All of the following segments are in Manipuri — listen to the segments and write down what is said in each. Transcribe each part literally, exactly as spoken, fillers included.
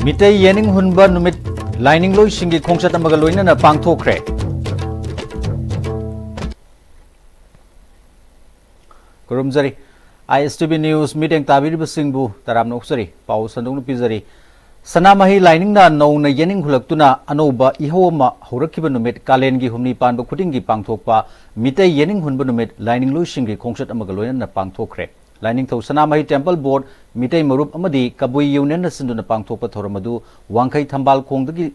ꯃꯤꯇꯩ ꯌꯦꯅꯤꯡ ꯍꯨꯟꯕ ꯅꯨꯃꯤꯠ ꯂꯥꯏꯅꯤꯡꯂꯣꯏꯁꯤꯡꯒꯤ ꯈꯣꯡꯆꯠ ꯑꯃꯒ ꯂꯣꯏꯅꯅ ꯄꯥꯡꯊꯣꯛꯈ꯭ꯔꯦ꯫ ꯈꯨꯔꯨꯝꯖꯔꯤ꯫ ISTV News ꯃꯤꯠꯌꯦꯡ ꯇꯥꯕꯤꯔꯤꯕꯁꯤꯡꯕꯨ ꯇꯔꯥꯝꯅ ꯑꯣꯛꯆꯔꯤ꯫ ꯄꯥꯎ ꯁꯟꯗꯣꯛꯅ ꯄꯤꯖꯔꯤ꯫ ꯁꯅꯥꯃꯍꯤ ꯂꯥꯏꯅꯤꯡꯅ ꯅꯧꯅ ꯌꯦꯅꯤꯡ ꯍꯨꯜꯂꯛꯇꯨꯅ ꯑꯅꯧꯕ ꯏꯍꯧ ꯑꯃ ꯍꯧꯔꯛꯈꯤꯕ ꯅꯨꯃꯤꯠ ꯀꯥꯂꯦꯟꯒꯤ ꯍꯨꯝꯅꯤ ꯄꯥꯟꯕ ꯈꯨꯗꯤꯡꯒꯤ ꯄꯥꯡꯊꯣꯛꯄ ꯃꯤꯇꯩ ꯌꯦꯅꯤꯡ ꯍꯨꯟꯕ ꯅꯨꯃꯤꯠ ꯂꯥꯏꯅꯤꯡꯂꯣꯏꯁꯤꯡꯒꯤ ꯈꯣꯡꯆꯠ ꯑꯃꯒ ꯂꯣꯏꯅꯅ ꯄꯥꯡꯊꯣꯛꯈ꯭ꯔꯦ꯫ ꯂꯥꯏꯅꯤꯡꯊꯧ ꯁꯅꯥꯃꯍꯤ Temple Board, ꯃꯤꯇꯩ ꯃꯔꯨꯞ ꯑꯃꯗꯤ ꯀꯕꯨꯏ Union ꯅ ꯁꯤꯟꯗꯨꯅ ꯄꯥꯡꯊꯣꯛꯄ ꯊꯧꯔꯝ ꯑꯗꯨ ꯋꯥꯡꯈꯩ ꯊꯝꯕꯥꯜ ꯈꯣꯡꯗꯒꯤ,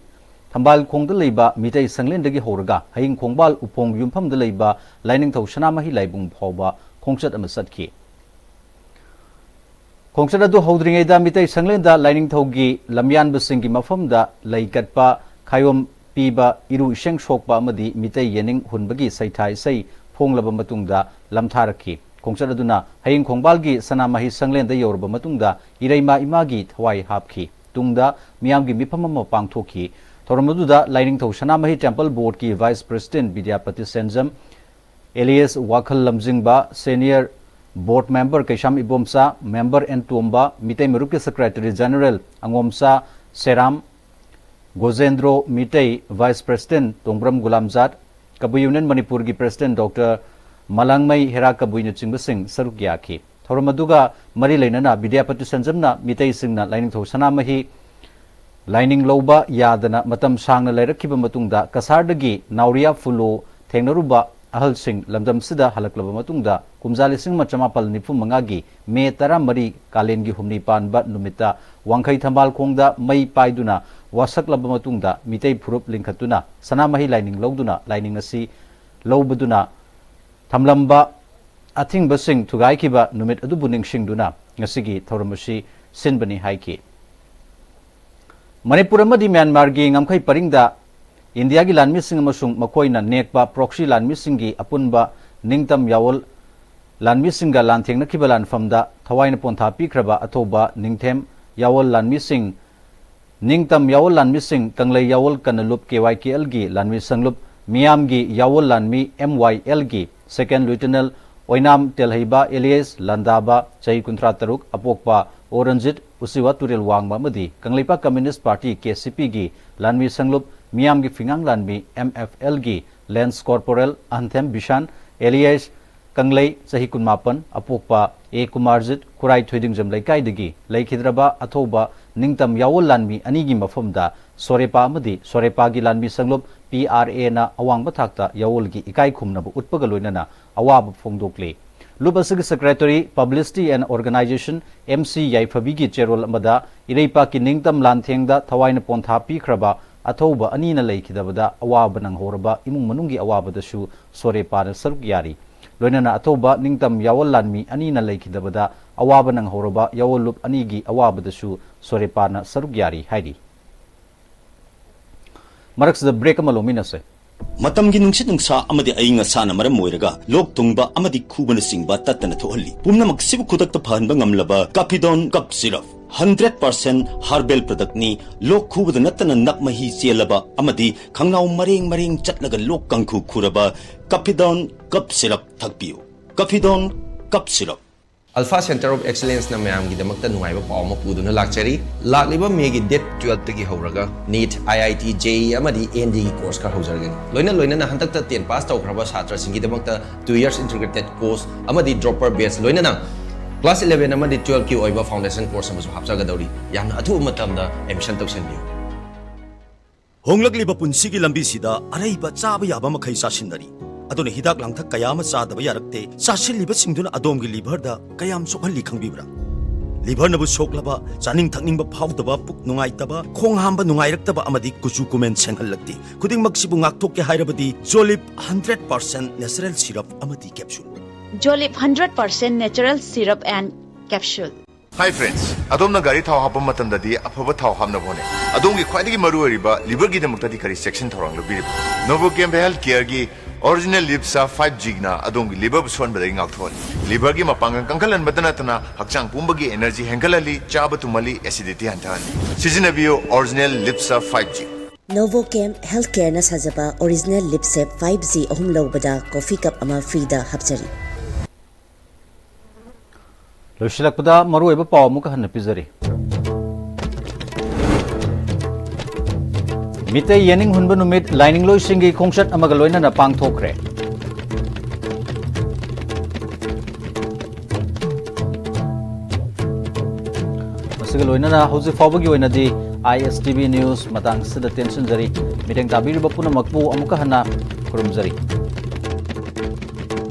ꯊꯝꯕꯥꯜ ꯈꯣꯡꯗ ꯂꯩꯕ ꯃꯤꯇꯩ ꯁꯪꯂꯦꯟꯗꯒꯤ ꯍꯧꯔꯒ ꯍꯌꯤꯡ ꯈꯣꯡꯕꯥꯜ ꯎꯄꯣꯡ ꯌꯨꯝꯐꯝꯗ ꯂꯩꯕ ꯂꯥꯏꯅꯤꯡꯊꯧ ꯁꯅꯥꯃꯍꯤ ꯂꯥꯏꯕꯨꯡ ꯐꯥꯎꯕ ꯈꯣꯡꯆꯠ ꯑꯃ ꯆꯠꯈꯤ꯫ ꯈꯣꯡꯆꯠ ꯑꯗꯨ ꯍꯧꯗ꯭ꯔꯤꯉꯩꯗ ꯃꯤꯇꯩ ꯁꯪꯂꯦꯟꯗ ꯂꯥꯏꯅꯤꯡꯊꯧꯒꯤ ꯂꯝꯌꯥꯟꯕꯁꯤꯡꯒꯤ ꯃꯐꯝꯗ ꯂꯩ ꯀꯠꯄ, ꯈꯥꯌꯣꯝ ꯄꯤꯕ, ꯏꯔꯨ ꯏꯁꯦꯡ ꯁꯣꯛꯄ ꯑꯃꯗꯤ ꯃꯤꯇꯩ ꯌꯦꯅꯤꯡ ꯍꯨꯟꯕꯒꯤ ꯁꯩꯊꯥ ꯏꯁꯩ ꯐꯣꯡꯂꯕ ꯃꯇꯨꯡꯗ ꯂꯝꯊꯥꯔꯛꯈꯤ꯫ ꯈꯣꯡꯆꯠ ꯑꯗꯨꯅ ꯍꯌꯤꯡ ꯈꯣꯡꯕꯥꯜꯒꯤ ꯁꯅꯥꯃꯍꯤ ꯁꯪꯂꯦꯟꯗ ꯌꯧꯔꯕ ꯃꯇꯨꯡꯗ ꯏꯔꯩꯃ ꯏꯃꯥꯒꯤ ꯊꯋꯥꯏ ꯍꯥꯞꯈꯤ꯫ ꯇꯨꯡꯗ ꯃꯤꯌꯥꯝꯒꯤ ꯃꯤꯐꯝ ꯑꯃ ꯄꯥꯡꯊꯣꯛꯈꯤ꯫ ꯊꯧꯔꯝ ꯑꯗꯨꯗ ꯂꯥꯏꯅꯤꯡꯊꯧ ꯁꯅꯥꯃꯍꯤ Temple Board ꯀꯤ Vice President ꯕꯤꯗ꯭ꯌꯥꯄꯇꯤ ꯁꯦꯟꯖꯝ, alias ꯋꯥꯈꯜ ꯂꯝꯖꯤꯡꯕ, Senior Board Member Keisham Ibomcha, Member N Tomba, Meetei ꯃꯔꯨꯞꯀꯤ Secretary General ꯑꯉꯣꯝꯆꯥ ꯁꯦꯔꯥꯝ, ꯒꯣꯖꯦꯟꯗ꯭ꯔꯣ Meitei, Vice President ꯇꯣꯡꯕ꯭ꯔꯝ ꯒꯨꯂꯥꯝꯖꯥꯠ, ꯀꯕꯨꯏ Union ꯃꯅꯤꯄꯨꯔꯒꯤ President Doctor ꯃꯂꯥꯡꯃꯩ ꯍꯦꯔꯥ ꯀꯕꯨꯏꯅꯆꯤꯡꯕꯁꯤꯡ ꯁꯔꯨꯛ ꯌꯥꯈꯤ꯫ ꯊꯧꯔꯝ ꯑꯗꯨꯒ ꯃꯔꯤ ꯂꯩꯅꯅ ꯕꯤꯗ꯭ꯌꯥꯄꯇꯤ ꯁꯟꯖꯝꯅ ꯃꯤꯇꯩꯁꯤꯡꯅ ꯂꯥꯏꯅꯤꯡꯊꯧ ꯁꯅꯥꯃꯍꯤ ꯂꯥꯏꯅꯤꯡ ꯂꯧꯕ ꯌꯥꯗꯅ ꯃꯇꯝ ꯁꯥꯡꯅ ꯂꯩꯔꯛꯈꯤꯕ ꯃꯇꯨꯡꯗ ꯀꯁꯥꯔꯗꯒꯤ ꯅꯥꯎꯔꯤꯌꯥ ꯐꯨꯂꯣ ꯊꯦꯡꯅꯔꯨꯕ ꯑꯍꯜꯁꯤꯡ ꯂꯝꯗꯝꯁꯤꯗ ꯍꯜꯂꯛꯂꯕ ꯃꯇꯨꯡꯗ ꯀꯨꯝꯖꯥ ꯂꯤꯁꯤꯡ ꯑꯃ ꯆꯃꯥꯄꯜ ꯅꯤꯐꯨ ꯃꯉꯥꯒꯤ ꯃꯦ ꯇꯔꯥꯃꯔꯤ ꯀꯥꯂꯦꯟꯒꯤ ꯍꯨꯝꯅꯤ ꯄꯥꯟꯕ ꯅꯨꯃꯤꯠꯇ ꯋꯥꯡꯈꯩ ꯊꯝꯕꯥꯜ ꯈꯣꯡꯗ ꯃꯩ ꯄꯥꯏꯗꯨꯅ ꯋꯥꯁꯛꯂꯕ ꯃꯇꯨꯡꯗ ꯃꯤꯇꯩ ꯐꯨꯔꯨꯞ ꯂꯤꯡꯈꯠꯇꯨꯅ ꯁꯅꯥꯃꯍꯤ ꯂꯥꯏꯅꯤꯡ ꯂꯧꯗꯨꯅ ꯂꯥꯏꯅꯤꯡ ꯑꯁꯤ ꯂꯧꯕꯗꯨꯅ ꯊꯝꯂꯝꯕ ꯑꯊꯤꯡꯕꯁꯤꯡ ꯊꯨꯒꯥꯏꯈꯤꯕ ꯅꯨꯃꯤꯠ ꯑꯗꯨꯕꯨ ꯅꯤꯡꯁꯤꯡꯗꯨꯅ ꯉꯁꯤꯒꯤ ꯊꯧꯔꯝ ꯑꯁꯤ ꯁꯤꯟꯕꯅꯤ ꯍꯥꯏꯈꯤ꯫ ꯃꯅꯤꯄꯨꯔ ꯑꯃꯗꯤ ꯃ꯭ꯌꯥꯟꯃꯥꯔꯒꯤ ꯉꯝꯈꯩ ꯄꯔꯤꯡꯗ ꯏꯟꯗꯤꯌꯥꯒꯤ ꯂꯥꯟꯃꯤꯁꯤꯡ ꯑꯃꯁꯨꯡ ꯃꯈꯣꯏꯅ ꯅꯦꯛꯄ proxy ꯂꯥꯟꯃꯤꯁꯤꯡꯒꯤ ꯑꯄꯨꯟꯕ ꯅꯤꯡꯇꯝ ꯌꯥꯑꯣꯜ ꯂꯥꯟꯃꯤꯁꯤꯡꯒ ꯂꯥꯟꯊꯦꯡꯅꯈꯤꯕ ꯂꯥꯟꯐꯝꯗ ꯊꯋꯥꯏꯅ ꯄꯣꯟꯊꯥ ꯄꯤꯈ꯭ꯔꯕ ꯑꯊꯧꯕ ꯅꯤꯡꯊꯦꯝ ꯌꯥꯑꯣꯜ ꯂꯥꯟꯃꯤꯁꯤꯡ, ꯅꯤꯡꯇꯝ ꯌꯥꯑꯣꯜ ꯂꯥꯟꯃꯤꯁꯤꯡ, ꯀꯪꯂꯩ ꯌꯥꯑꯣꯜ ꯀꯅꯂꯨꯞ, KYKL ꯒꯤ ꯂꯥꯟꯃꯤ ꯁꯪꯂꯨꯞ, ꯃꯤꯌꯥꯝꯒꯤ ꯌꯥꯑꯣꯜ ꯂꯥꯟꯃꯤ, MYL ꯒꯤ Second Lieutenant ꯑꯣꯏꯅꯥꯝ ꯇꯦꯜꯍꯩꯕ alias ꯂꯥꯟꯗꯥꯕ, ꯆꯍꯤ ꯀꯨꯟꯊ꯭ꯔꯥ ꯇꯔꯨꯛ, ꯑꯄꯣꯛꯄ ꯑꯣꯔꯟꯖꯤꯠ ꯎꯆꯤꯋꯥ ꯇꯨꯔꯦꯜ ꯋꯥꯡꯃ ꯑꯃꯗꯤ Kangleipak communist party, K C ꯄꯤꯒꯤ ꯂꯥꯟꯃꯤ ꯁꯪꯂꯨꯞ ꯃꯤꯌꯥꯝꯒꯤ ꯐꯤꯉꯥꯡ ꯂꯥꯟꯃꯤ, ꯑꯦꯝ ꯑꯦꯐ ꯑꯦꯜꯒꯤ ꯂꯦꯟꯁ ꯀꯣꯔꯄꯣꯔꯦꯜ ꯑꯟꯊꯦꯝ ꯕꯤꯁꯥꯟ, ꯑꯦꯂꯤꯌꯥꯁ ꯀꯪꯂꯩ, ꯆꯍꯤ ꯀꯨꯟꯃꯥꯄꯟ, ꯑꯄꯣꯛꯄ ꯑꯦ ꯀꯨꯃꯥꯔꯖꯤꯠ, ꯈꯨꯔꯥꯏ ꯊꯣꯏꯗꯤꯡꯖꯝ ꯂꯩꯀꯥꯏꯗꯒꯤ ꯂꯩꯈꯤꯗ꯭ꯔꯕ ꯑꯊꯧꯕ ꯅꯤꯡꯇꯝ ꯌꯥꯋꯣꯜ ꯂꯥꯟꯃꯤ ꯑꯅꯤꯒꯤ ꯃꯐꯝꯗ ꯁꯣꯔꯦꯄꯥ ꯑꯃꯗꯤ ꯁꯣꯔꯦꯄꯥꯒꯤ ꯂꯥꯟꯃꯤ ꯁꯪꯂꯨꯞ ꯄꯤ ꯑꯥꯔ ꯑꯦꯅ ꯑꯋꯥꯡꯕ ꯊꯥꯛꯇ ꯌꯥꯋꯣꯜꯒꯤ ꯏꯀꯥꯏ ꯈꯨꯝꯅꯕ ꯎꯠꯄꯒ ꯂꯣꯏꯅꯅ ꯑꯋꯥꯕ ꯐꯣꯡꯗꯣꯛꯂꯤ꯫ ꯂꯨꯞ ꯑꯁꯤꯒꯤ secretary, publicity and organisation, M C ꯌꯥꯏꯐꯕꯤꯒꯤ ꯆꯦꯔꯣꯜ ꯑꯃꯗ ꯏꯔꯩꯄꯥꯛꯀꯤ ꯅꯤꯡꯇꯝ ꯂꯥꯟꯊꯦꯡꯗ ꯊꯋꯥꯏꯅ ꯄꯣꯟꯊꯥ ꯄꯤꯈ꯭ꯔꯕ ꯑꯊꯧꯕ ꯑꯅꯤꯅ ꯂꯩꯈꯤꯗꯕꯗ ꯑꯋꯥꯕ ꯅꯪꯍꯧꯔꯕ ꯏꯃꯨꯡ ꯃꯅꯨꯡꯒꯤ ꯑꯋꯥꯕꯗꯁꯨ ꯁꯣꯔꯦꯄꯥꯅ ꯁꯔꯨꯛ ꯌꯥꯔꯤ꯫ ꯂꯣꯏꯅꯅ ꯑꯊꯧꯕ ꯅꯤꯡꯇꯝ ꯌꯥꯋꯣꯜ ꯂꯥꯟꯃꯤ ꯑꯅꯤꯅ ꯂꯩꯈꯤꯗꯕꯗ ꯑꯋꯥꯕ ꯅꯪꯍꯧꯔꯕ ꯌꯥꯋꯣꯜ ꯂꯨꯞ ꯑꯅꯤꯒꯤ ꯑꯋꯥꯕꯗꯁꯨ ꯁꯣꯔꯦꯄꯥꯅ ꯁꯔꯨꯛ ꯌꯥꯔꯤ ꯍꯥꯏꯔꯤ꯫ ꯃꯔꯛꯁꯤꯗ ꯕ꯭ꯔꯦꯛ ꯑꯃ ꯂꯧꯃꯤꯟꯅꯁꯦ꯫ ꯃꯇꯝꯒꯤ ꯅꯨꯡꯁꯤꯠ ꯅꯨꯡꯁꯥ ꯑꯃꯗꯤ ꯑꯏꯪ ꯑꯁꯥꯅ ꯃꯔꯝ ꯑꯣꯏꯔꯒ ꯂꯣꯛ ꯊꯨꯡꯕ ꯑꯃꯗꯤ ꯈꯨꯕꯅꯆꯤꯡꯕ ꯇꯠꯇꯅ ꯊꯣꯛꯍꯜꯂꯤ꯫ ꯄꯨꯝꯅꯃꯛꯁꯤꯕꯨ ꯈꯨꯗꯛꯇ ꯐꯍꯟꯕ ꯉꯝꯂꯕ ꯀꯥꯐꯤꯗꯣꯟ cough syrup. Hundred percent herbal ꯄ꯭ꯔꯗꯛꯅꯤ꯫ ꯂꯣꯛ ꯈꯨꯕꯗ ꯅꯠꯇꯅ ꯅꯞ ꯃꯍꯤ ꯆꯦꯜꯂꯕ ꯑꯃꯗꯤ ꯈꯪꯅꯥꯎ ꯃꯔꯦꯡ ꯃꯔꯦꯡ ꯆꯠꯂꯒ ꯂꯣꯛ ꯀꯥꯡꯈꯨ ꯈꯨꯔꯕ ꯀꯥꯐꯤꯗꯣꯟ ꯀꯞ ꯁꯤꯔꯞ ꯊꯛꯄꯤꯌꯨ꯫ ꯀꯥꯐꯤꯗꯣꯟ cough syrup. Alpha Center of Excellence ꯅ ꯃꯌꯥꯝꯒꯤꯗꯃꯛꯇ ꯅꯨꯡꯉꯥꯏꯕ ꯄꯥꯎ ꯑꯃ ꯄꯨꯗꯨꯅ ꯂꯥꯛꯆꯔꯤ꯫ ꯂꯥꯛꯂꯤꯕ ꯃꯦꯒꯤ ꯗꯦꯠ ꯇꯨꯋꯦꯜꯐ ꯇꯒꯤ ꯍꯧꯔꯒ ꯅꯤꯠ, ꯑꯥꯏ ꯑꯥꯏ ꯇꯤ, ꯖꯦ ꯏ ꯑꯃꯗꯤ ꯑꯦꯟ ꯗꯤ ꯒꯤ ꯀꯣꯔꯁ ꯈꯔ ꯍꯧꯖꯔꯒꯅꯤ꯫ ꯂꯣꯏꯅ ꯂꯣꯏꯅꯅ ꯍꯟꯗꯛꯇ ꯇꯦꯟ ꯄꯥꯁ ꯇꯧꯈ꯭ꯔꯕ ꯁꯥꯇ꯭ꯔꯁꯤꯡꯒꯤꯗꯃꯛꯇ ꯇꯨ ꯌꯔꯁ ꯏꯟꯇꯤꯒ꯭ꯔꯦꯇꯦꯗ ꯀꯣꯔꯁ ꯑꯃꯗꯤ ꯗ꯭ꯔꯣꯄꯔ ꯕꯦꯆ, ꯂꯣꯏꯅꯅ ꯀ꯭ꯂꯥꯁ ꯏꯂꯦꯚꯦꯟ ꯑꯃꯗꯤ ꯇꯨꯋꯦꯜꯐꯀꯤ ꯑꯣꯏꯕ ꯐꯥꯎꯟꯗꯦꯁꯟ ꯀꯣꯔꯁ ꯑꯃꯁꯨ ꯍꯥꯞꯆꯒꯗꯧꯔꯤ꯫ ꯌꯥꯝꯅ ꯑꯊꯨꯕ ꯃꯇꯝꯗ ꯑꯦꯗꯃꯤꯁꯟ ꯇꯧꯁꯤꯟꯕꯤꯌꯨ꯫ ꯍꯣꯡꯂꯛꯂꯤꯕ ꯄꯨꯟꯁꯤꯒꯤ ꯂꯝꯕꯤꯁꯤꯗ ꯑꯔꯩꯕ ꯆꯥꯕ ꯌꯥꯕ ꯃꯈꯩ ꯆꯥꯁꯤꯟꯅꯔꯤ꯫ ꯑꯗꯨꯅ ꯍꯤꯗꯥꯛ ꯂꯥꯡꯊꯛ ꯀꯌꯥ ꯑꯃ ꯆꯥꯗꯕ ꯌꯥꯔꯛꯇꯦ꯫ ꯆꯥꯁꯤꯜꯂꯤꯕꯁꯤꯡꯗꯨꯅ ꯑꯗꯣꯝꯒꯤ ꯂꯤꯚꯔꯗ ꯀꯌꯥꯝ ꯁꯣꯛꯍꯜꯂꯤ ꯈꯪꯕꯤꯕ꯭ꯔꯥ? ꯂꯤꯚꯔꯅꯕꯨ ꯁꯣꯛꯂꯕ, ꯆꯥꯅꯤꯡ ꯊꯛꯅꯤꯡꯕ ꯐꯥꯎꯗꯕ, ꯄꯨꯛ ꯅꯨꯡꯉꯥꯏꯇꯕ, ꯈꯣꯡ ꯍꯥꯝꯕ ꯅꯨꯡꯉꯥꯏꯔꯛꯇꯕ ꯑꯃꯗꯤ ꯀꯨꯆꯨ ꯀꯨꯃꯦꯟ ꯁꯦꯡꯍꯜꯂꯛꯇꯦ꯫ ꯈꯨꯗꯤꯡꯃꯛꯁꯤꯕꯨ ꯉꯥꯛꯊꯣꯛꯀꯦ ꯍꯥꯏꯔꯕꯗꯤ ꯖꯣꯂꯤꯞ ꯍꯟꯗ꯭ꯔꯦꯠ ꯄꯥꯔꯁꯦꯟ ꯅꯦꯆꯔꯦꯜ ꯁꯤꯔꯞ ꯑꯃꯗꯤ capsule. Jolip hundred percent natural syrup and capsule. Hi friends, ꯑꯗꯣꯝꯅ ꯒꯥꯔꯤ ꯊꯥꯎ ꯍꯥꯞꯄ ꯃꯇꯝꯗꯗꯤ ꯑꯐꯕ ꯊꯥꯎ ꯍꯥꯞꯅꯕ ꯍꯣꯠꯅꯩ꯫ ꯑꯗꯣꯝꯒꯤ ꯈ꯭ꯋꯥꯏꯗꯒꯤ ꯃꯔꯨꯑꯣꯏꯔꯤꯕ ꯂꯤꯚꯔꯒꯤꯗꯃꯛꯇꯗꯤ ꯀꯔꯤ ꯆꯦꯛꯁꯤꯟ ꯊꯧꯔꯥꯡ ꯂꯧꯕꯤꯔꯤꯕ? ꯅꯣꯚꯣꯀꯦꯝ ꯍꯦꯜꯊ ꯀꯦꯌꯔꯒꯤ ꯑꯣꯔꯤꯖꯤꯅꯦꯜ ꯂꯤꯞꯁꯥ ꯐꯥꯏꯚ ꯖꯤꯅ ꯑꯗꯣꯝꯒꯤ ꯂꯤꯚꯔꯕꯨ ꯁꯣꯟꯕꯗꯒꯤ ꯉꯥꯛꯊꯣꯛꯍꯜꯂꯤ꯫ ꯂꯤꯚꯔꯒꯤ ꯃꯄꯥꯡꯒꯜ ꯀꯟꯈꯠꯍꯟꯕꯇ ꯅꯠꯇꯅ ꯍꯛꯆꯥꯡ ꯄꯨꯝꯕꯒꯤ ꯑꯦꯅꯔꯖꯤ ꯍꯦꯟꯒꯠꯍꯜꯂꯤ, ꯆꯥꯕ ꯇꯨꯝꯍꯜꯂꯤ, ꯑꯦꯁꯤꯗꯤꯇꯤ ꯍꯟꯊꯍꯜꯂꯤ꯫ ꯁꯤꯖꯤꯟꯅꯕꯤꯌꯨ ꯑꯣꯔꯤꯖꯤꯅꯦꯜ ꯂꯤꯞꯁꯥ ꯐꯥꯏꯚ ꯖꯤ꯫ ꯅꯣꯚꯣꯀꯦꯝ ꯍꯦꯜꯊ ꯀꯦꯌꯔꯅ ꯁꯥꯖꯕ ꯑꯣꯔꯤꯖꯤꯅꯦꯜ ꯂꯤꯞꯁꯦꯞ ꯐꯥꯏꯚ ꯖꯤ ꯑꯍꯨꯝ ꯂꯧꯕꯗ ꯀꯣꯐꯤ ꯀꯞ ꯑꯃ ꯐ꯭ꯔꯤꯗ ꯍꯥꯞꯆꯔꯤ꯫ ꯂꯣꯏꯁꯤꯜꯂꯛꯄꯗ ꯃꯔꯨꯑꯣꯏꯕ ꯄꯥꯎ ꯑꯃꯨꯛꯀ ꯍꯟꯅ ꯄꯤꯖꯔꯤ꯫ ꯃꯤꯇꯩ ꯌꯦꯅꯤꯡ ꯍꯨꯟꯕ ꯅꯨꯃꯤꯠ ꯂꯥꯏꯅꯤꯡꯂꯣꯏꯁꯤꯡꯒꯤ ꯈꯣꯡꯆꯠ ꯑꯃꯒ ꯂꯣꯏꯅꯅ ꯄꯥꯡꯊꯣꯛꯈ꯭ꯔꯦ꯫ ꯃꯁꯤꯒ ꯂꯣꯏꯅꯅ ꯍꯧꯖꯤꯛ ꯐꯥꯎꯕꯒꯤ ꯑꯣꯏꯅꯗꯤ ISTV news ꯃꯇꯥꯡꯁꯤꯗ ꯇꯦꯟꯁꯤꯟꯖꯔꯤ꯫ ꯃꯤꯠꯌꯦꯡ ꯇꯥꯕꯤꯔꯤꯕ ꯄꯨꯝꯅꯃꯛꯄꯨ ꯑꯃꯨꯛꯀ ꯍꯟꯅ ꯈꯨꯔꯨꯝꯖꯔꯤ꯫